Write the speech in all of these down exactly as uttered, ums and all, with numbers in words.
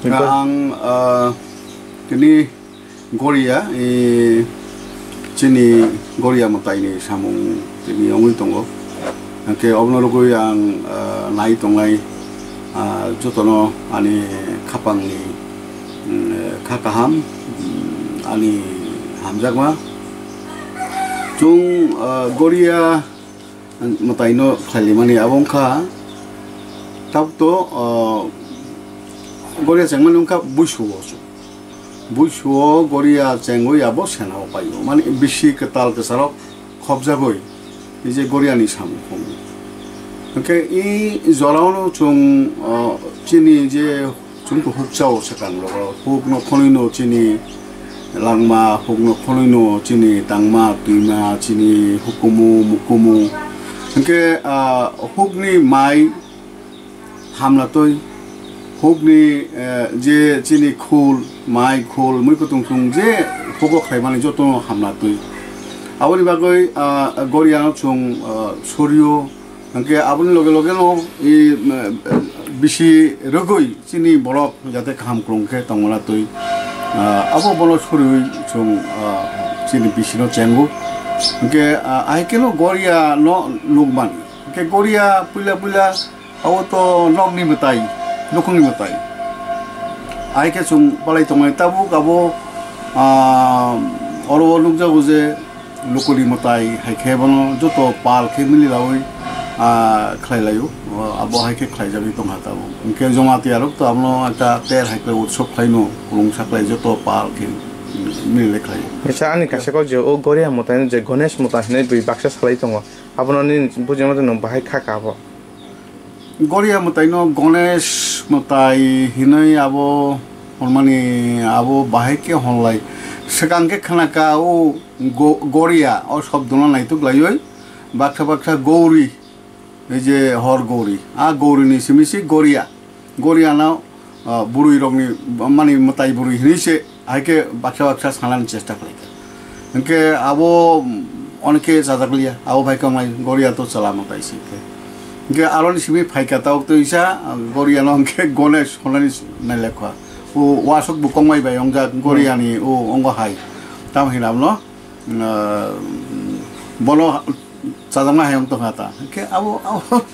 Ang, ah, tini Goria, eh, chini Goria mwtaini samung tini wngwi tongo. Hwnkhe obono rwgwi ang, ah, nai tongnai, ah, jotono ani khapangni, mm, kha kaham, mm, ani hamjakma. Chwng, ah, Goria mwtaino khlailaimani abo wngkha, tabukto, ah, Goria chengmani wngkha buisuo. Buisuo Goria chengwi abo senao paio. Mani bisi kwtal kwcharok khopjagwi, ei je Goriani samung khumui. Hwnkhe i jorao chwng, ah, chini je Chwng to huk chao swkang rogo. Huk no khonwi no chini langma, huk no khonwi no chini tangma, twima, chini hukumu, mukumu. Hwnkhe, ah, huk ni mai hamla twi, huk ni, eh, je chini khul, mai khul, mui kutung tung je hugo khlaimani joto no hamla twi. Aboni bagwi, ah, Goria no chwng, ah, sorio. Hwnkhe aboni loge loge no i, mm, bisi rwgwi chini borok jate kaham kwrwng khe tongmana twi, ah, abo bono suriwi chwng, ah, chini bisi no chengo. Hwnkhe, ah, ahai khe no Goria no nukmani. Hwnkhe Goria puila puila abo to nokni mwtai, nukhungni mwtai. Ahai khe chwng palai tongmani tabuk abo, ah, oro o nukjago je, lukuni mwtai hai khe bono joto pal khe mili laui, ah, khlai laio. O, abo hai khe khlai jagwi tong kha tabuk. Hwnkhe Jamatia rok to abono ekta ter hai khe utsob khlai no, kwrwngsa khlai joto pal khe mili lai khlai. Kaisa ani kaisa kok je o Goria mwtai no je Ganesh mwtai hinwi bui baksa salai tongo. Abono nini bujima nwng bahai kha kha abo. Goria mwtaino Ganesh mwtai hinwi abo hwnmani abo bahai khe hwnlai. Swkang khe khna kha o Go-, Goria o shobdono naituk laiwi baksa baksa Gouri, ei je hor Gouri, a Gourini simi se Goria. Goriano, ah, bwrwi rokni, mani mwtai bwrwi hinwi se hai khe baksa baksa sanani chesta khlai kha. Hwnkhe abo, mm, onke chajak liya, abo bai khe wngnai Goria to chwla mwtai se khe. Hwnkhe aroni simi phai kha tabuk twi sa, ah, Goriano hwnkhe Ganesh hwnani nai lekha. O wasuk bo kongmai bai wngjak Goriani o wngo hai. Tamo hinwi abono, ah, bono chajaknai hai wng tongkha ta. Hwnkhe abo, abo,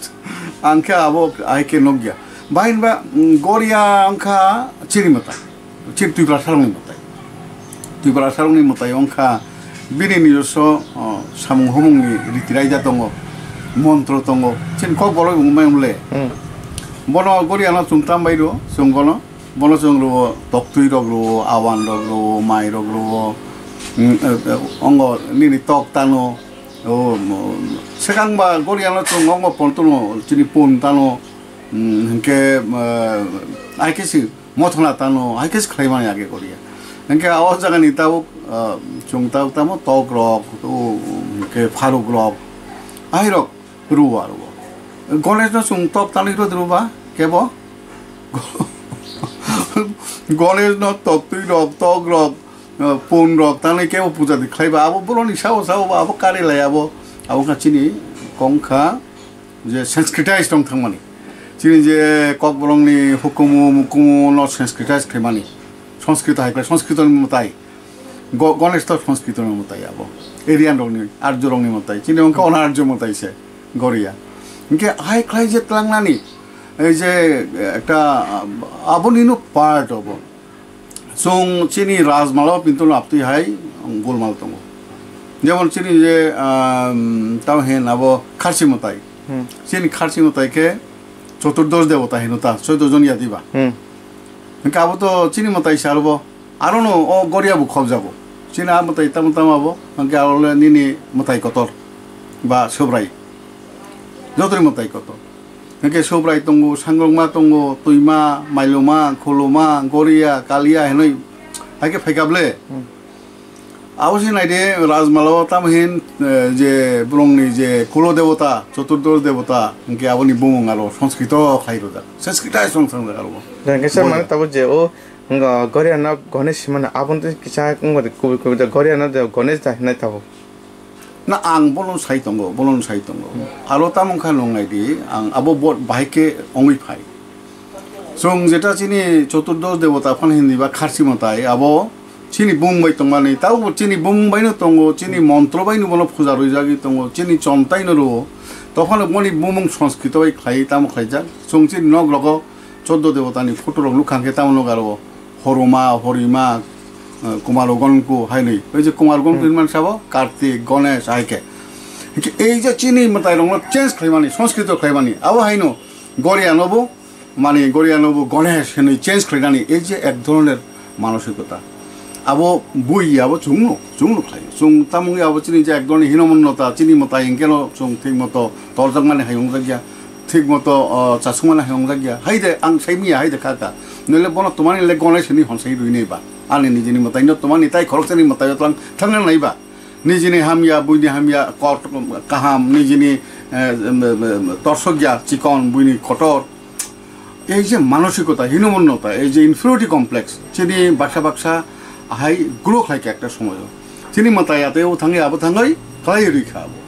ang khe abo hai khe nukya. Bahai hinba, mm, Goria wngkha chini mwtai. Chini Twipra sarokni mwtai. Twipra sarokni mwtai wngkha bini nijoso, o, samung humungni riti raida tongo, montro tongo. Chini Kokborok wngmai wng le. Hmm. Bono Goriano chwng tam bai rw, chwng bono. Bono chwng rwo, toktwi rok rwo, awan rok rwo, mai rok rwo, mm, eh, eh, ongo nini tok tano, o, mo, swkang ba Goriano chwng ongo pontono chini pun tano, mm, hwnkhe, eh, hai khe se mothona tano, hai khe se khlaimani age Goria. Hwnkhe o jagani tabuk, eh, chwng tabuk tamo tok rok, o, hwnkhe pharuk rok, hai rok. Rwo, rwo. Ganesh no chwng tok tanwi rw rwba, kebo? Ganesh no toktwi rok, tok rok, eh, pun rok tanwi kebo puja di khlaiba. Abo boroni sao sao ba, abo kari lai abo. Abo wngkha chini kongkha je sensitized tong thangmani. Chini je Kokborokni hukumu, mukumu no sensitized khlaimani. Sanskrito hai khe, Sanskrito ni mwtai. Go-, Ganesh to Sanskrito ni mwtai abo. Aryan rokni, Arjo rokni mwtai. Chini wngkha Anarjo mwtai se, Goria. Hwnkhe hai khlai je tlangnani, ei je ekta, ah, aboni no part obo. Chwng chini Rajmala o pinto no aptwi hai golmal tongo. Jemon chini je, ah, tamo hen abo Kharchi mwtai. Hmm. Chini Kharchi mwtai khe Choturdosh debota hino ta, soito jon yatiba. Hmm. Hwnkhe abo to chini mwtai se aro bo. Aro no o Goria bo khobjago. Chini a mwtai tamo tamo abo, hwnkhe aro le nini mwtai kotor ba Subrai. Jotoni mwtai kotor. Hwnkhe Subrai tongo, Sangrokma tongo, Twima, Mailoma, Khuluma, Goria, Kalia hinwi hai khe phaikha ble. Hmm. Abo se naidi Rajmala o tamo hin, eh, je borokni je kulo debota, Choturdosh debota, hwnkhe aboni bumung aro Sanskrito khai rwjak. Sanskrito hai song sangjak aro bo. Hwnkhe sir, Goria. Mane tabuk je o Wngkha Goria no Ganesh hinmano, aboni twi kisa wngkha de kubui kubui de Goria no de Ganesh da hinwi tabuk. Na ang bono sai tongo, bono sai tongo. Hmm. Aro tamo wngkha nung nai di, ang abo bo bahai khe wngwi phai. Chwng jeta chini Choturdosh Debota phano hindi ba kharchi mwtai, abo chini bumung bai tongmani, tabo chini bumung baino tongo, chini montro baino bono puja rwjagwi tongo, chini chontaino rwo. Tophano boni bumung Sanskrito bai khlai, tamo khlaijak. Chwng chini nok rogo choddo debotani photo rok nukha hwnkhe tamo nok aro Horuma, Horima, eh, Kumaro Gonku hainwi. Oi je Kumaro Gonku hinmani sabo Kartik, Ganesh, hai khe. Hwnkhe ei je chini mwtai rokno change khlaimani, Sanskrito khlaimani, abo haino Goria no bo mani Goria no bo Ganesh hinwi change khlainani ei je ek dhoroner manosikota. Abo bui abo chwngno, chwngno khlai. Chwng tamungwi abo chini je ek dhoroner hinomonnota, chini mwtai hwnkeno chwng thik moto torjakmani hai wngjakya, thik moto, o, chasukmani hai wngjakya. Hai de ang sai miya hai de kha kha. Noile bono twmani le Ganesh hinwi honsai rwinai ba. Ani nijini mwtaino twmani tai khoroksani mwtaio twlang thangna nai ba. Nijini hamya, buini hamya, kor-, kaham, nijini, eh, em, em, em, torsokya, chikon, buini kotor. Ei je manosikota, hinomonnota, ei je inferiority complex, chini baksa baksa ahai grow khlai kha ekta somoyo. Chini mwtai ateo thangwi abo thangwi khlai rwi kha abo.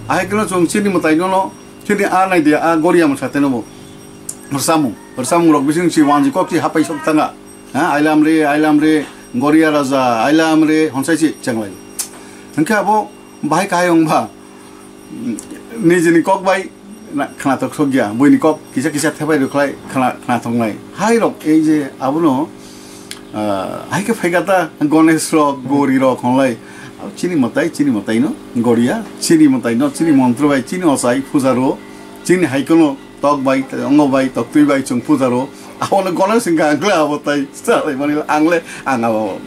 Ahai kheno chwng chini mwtaino no, chini a nai de, a Goria mwsa teno bo. Rwchapmung, rwchapmung rok bising si wanji kok si hapai sok thanga. Ha, ailam re, ailam re, Goria raja, ailam re, honsai si chenglai. Hwnkhe abo bahai kahai wng ba, nijini kok bai na-, khnathok sokya, buini kok kisa kisa thepai rwkhlai khna-, khnathoknai. Hai rok ei je abono, ah, hai khe phaikha ta Ganesh rok, Gori rok honlai. Abo chini mwtai, chini mwtaino Goria, chini mwtaino, chini montro bai, chini ochai, puja rwo, chini hai kheno tok bai, ongo bai, toktwi bai chwng puja rwo. Abono Ganesh wngkha, ang le abo tai salai mani, ang le, ang abo,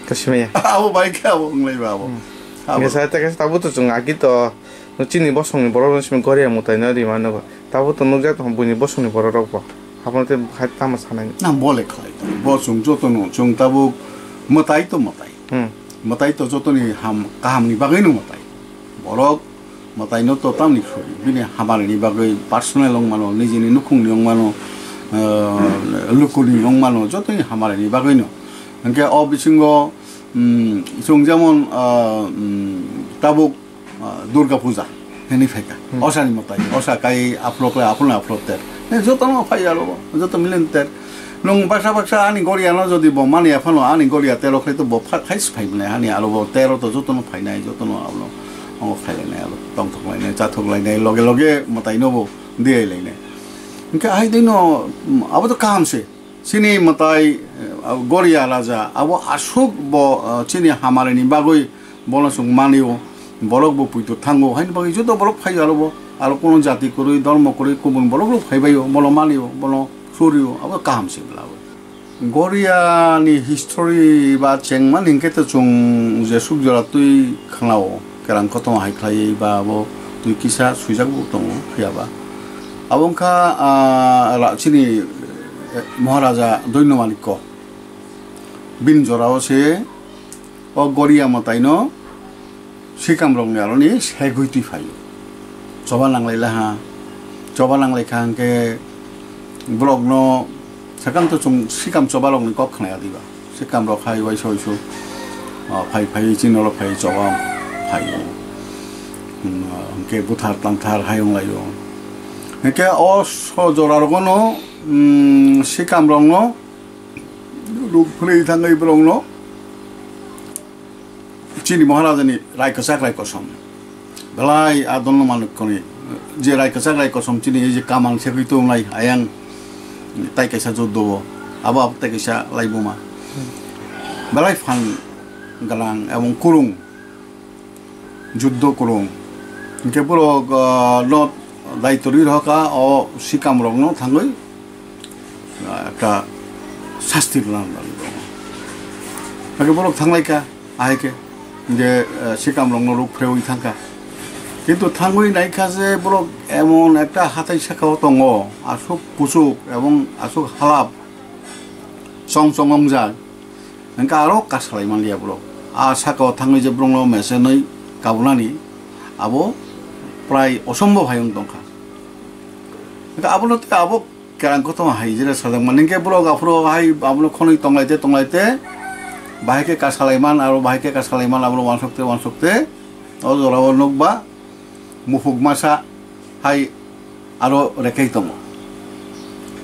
Kasimaya. Abo bai khe abo wnglai ba abo. Hmm. Abo. Nge sai ta khe tabuk to chwng agi to, no chini bosongni borok no simi Goria mwtaino ri mano ba. Tabuk to nukjak tong buini bosongni borok rok bo. Abono tei hai tamo sanai. Na bo le khlai. Bo chwng joto no, chwng tabuk mwtai to mwtai. Hmm. Mwtai to jotoni ham, kahamni bagwi no mwtai. Borok mwtaino to tamni khori, bini hamarini bagwi personal wng mano, nijini nukhungni wng mano, eh, lukuni wng mano, jotoni hamarini bagwino. Hwnkhe o bisingo, mm, chwng jemon, ah, mm, tabuk, ah, Durga Puja hinwi phaikha. Hmm. Osani mwtai, osa kai aphuru khlai, aphuru aphuru ter. Eh, jotono phai aro, joto milen ter. Nwng baksa baksa ani Goriano jodi bo mani aphano ani Goria tero khlai to bo pha-, khai se phai mwnai, ani aro bo tero to jotono phainai, jotono abono omo phailainai, abo tongthok lainai, chathok lainai, loge loge mwtaino bo diai lainai. Hwnkhe ahai dino, mm, abo to kaham se. Chini mwtai, eh, abo Goria raja, abo aswk bo, eh, chini hamarini bagwi bono chwng manio, borok bo puitu thango, haini bagwi joto borok phaio aro bo, aro kuno jati kwrwi, dhormo kwrwi, kubun borok rok phaibaio, bono manio, bono surio, abo kaham se bwla bo. Goria ni history ba chengmani hinkhe to chwng jesuk jora twi khnao, kerang kothoma hai khlaiwi ba abo twi kisa swijak bo tongo, phiya ba. Abo wngkha, ah, ra-, chini, eh, Maharaja Doino Manikko. Bini jorao se o Goria mwtaino sikamrokni aroni segwi twi phaio. Choba nanglai laha, choba nanglai kha hwnkhe borokno sakang to chwng sikam chobarokni kok khnaya diba. Sikamrok hai uaisa uisu, ah, phai phai chini oro phai choba phaio. Hmm, hwnkhe buthar tangthar hai wnglaio. Hwnkhe o so jorarogono, hmm, sikamrokno ruk phwrwi thangwi borokno chini Maharajani rai kwchak rai kosom belai a Doino Manikkoni je rai kwchak rai kosom chini ei je kamang segwi tongnai ayang tai kaisa juddo o abo abo tai kaisa laibuma belai phan gwnang ebong kwrwng. Juddo kwrwng. Hinkhe borok, ah, no daitorwi rohorkha o sikamrokno thangwi, ah, ekta sasti rwna nango. Hinkhe borok thanglaikha, ahaikhe je, ah, sikamrokno ruk phrewi thangkha. Kintu thangwi naikha je borok emon ekta hathai sakao tongo, aswk kuchuk ebong aswk halap chong chong wngjak. Hwnkhe aro kar salai manliya borok. A sakao thangwi je borokno mesenwi kabunani abo prai osombhob hai wng tongkha. Hwnkhe abono tei abo kerang kothoma hai jera sajakmani hwnkhe borok aphuru hai abono khonwi tonglaite tonglaite bahai khe kar salai man aro bahai khe kar salai man abono uansukte uansukte o jorao nukba muphuk masa hai aro rekai tongo.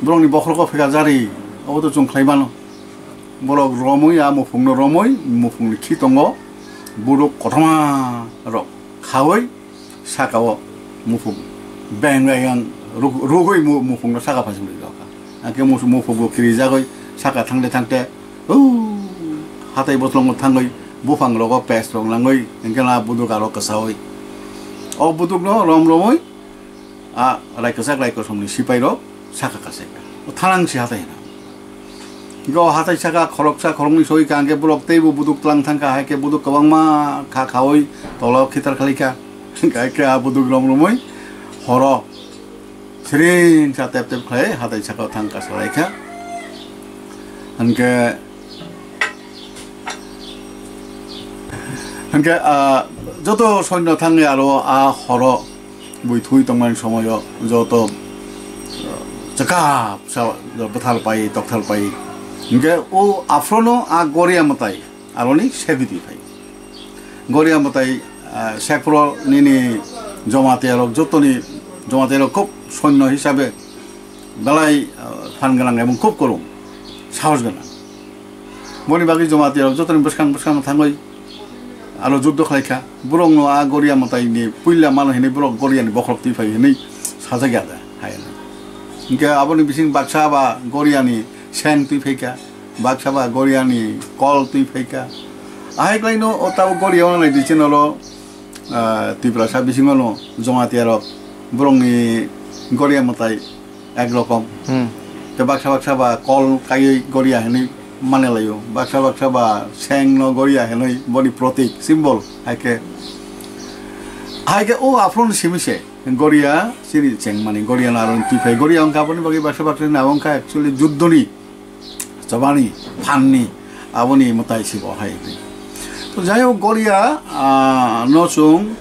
Borokni bokhorogo phekajari, obo to chwng khlai mano. Borok romwi, a muphungno romwi, muphungni khitongo buduk kothoma rok khawi, sakao muphung beng beng yang ruk-, rugwi mu-, muphungno saka phaichwng rwkha. Hwnkhe mus-, muphungbo kirijagwi saka thangte thangte, "Huu, hatai botlongo thangwi buphang rogo pes rok nangwi, hwnkhe na buduk aro kwsawi." O budukno rom romwi, a rai kwchak rai kosomni sipai rok saka kasai ka. O thanang si hatai hina. Go hatai saka khoroksa khoroknwi soi ka, hwnkhe borok teibo buduk tlang thang ka, hai khe buduk kwbangma kha khawi tola o khitar khali kha. Hai khe a buduk rom romwi horo siring sa tep tep khlai hatai saka o thang ka salai kha. Hwnkhe Hwnkhe, ah, joto soino thangwi aro a horo bui thui tongmani somoyo joto, ah, chakap sa bwthal pai, tokthal pai. Hwnkhe o aphrono a Goria mwtai aroni segwi twi phai. Goria mwtai, ah, sekphro nini Jamatia rok jotoni, Jamatia rok khub soino hisabe belai, ah, phan gwnang ebong khub kwrwng, sahos gwnang. Boni bagwi Jamatia rok jotoni bwskang bwskang thangwi aro juddo khlai kha. Borokno a Goria mwtaini puila mano hinwi borok Goriani bokhorok twi phai hinwi sajak ya da hai hwnwi. Hwnkhe aboni bising baksa ba Goriani seng twi phai kha, baksa ba Goriani kol twi phai kha. Ahai klaino o tabuk Goria wngnai di chini oro, ah, Tiprasa bisingo no Jamatia rok borokni Goria mwtai ek rokom. Hmm. Tei baksa baksa ba kol kaiwi Goria hinwi mane laio, baksa baksa ba seng no Goria hinwi boni protik, symbol hai khe. Hai khe o aphuru ni simi se Goria chini chengmani, Goria no aro twi phai, Goria wngkha aboni bagwi baksa baksa ni abo wngkha actually juddoni chobani, phanni, aboni mwtai se bo hai hwnwi. To jai hok Goria, ah, no chwng,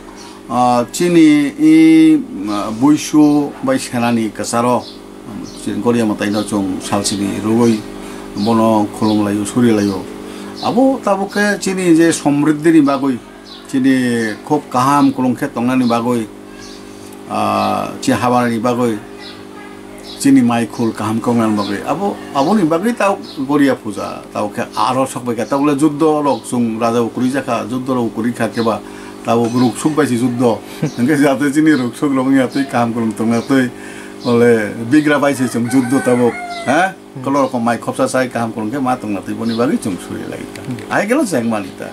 ah, chini i, ah, buisu bai senani kwcharo, chini Goria mwtai no chwng salsini rwui bono khulum laio, suri laio. Abo tabuk khe chini je somriddhini bagwi, chini khub kaham kwlwng khe tongnani bagwi, ah, chini habarani bagwi, chini mai khul kaham khe wngnani bagwi. Abo, aboni bagwi tabuk Goria puja, tabuk khe aro sok bai kha. Tabuk le juddo rok chwng raja bo kwrwi jakha, juddo rok kwrwi kha khe ba tabuk ruksuk bai se juddo. Hwnkhe jate chini ruksuk rok wngya twi kaham kwlwng tongya twi, ole bigra bai se chwng juddo tabuk, ha? Hmm. Kolo rok mai khopsa chai kaham kwlwng khe ma tongna twi boni bagwi chwng suri lai kha. Hmm. Ai khe no chengmani ta.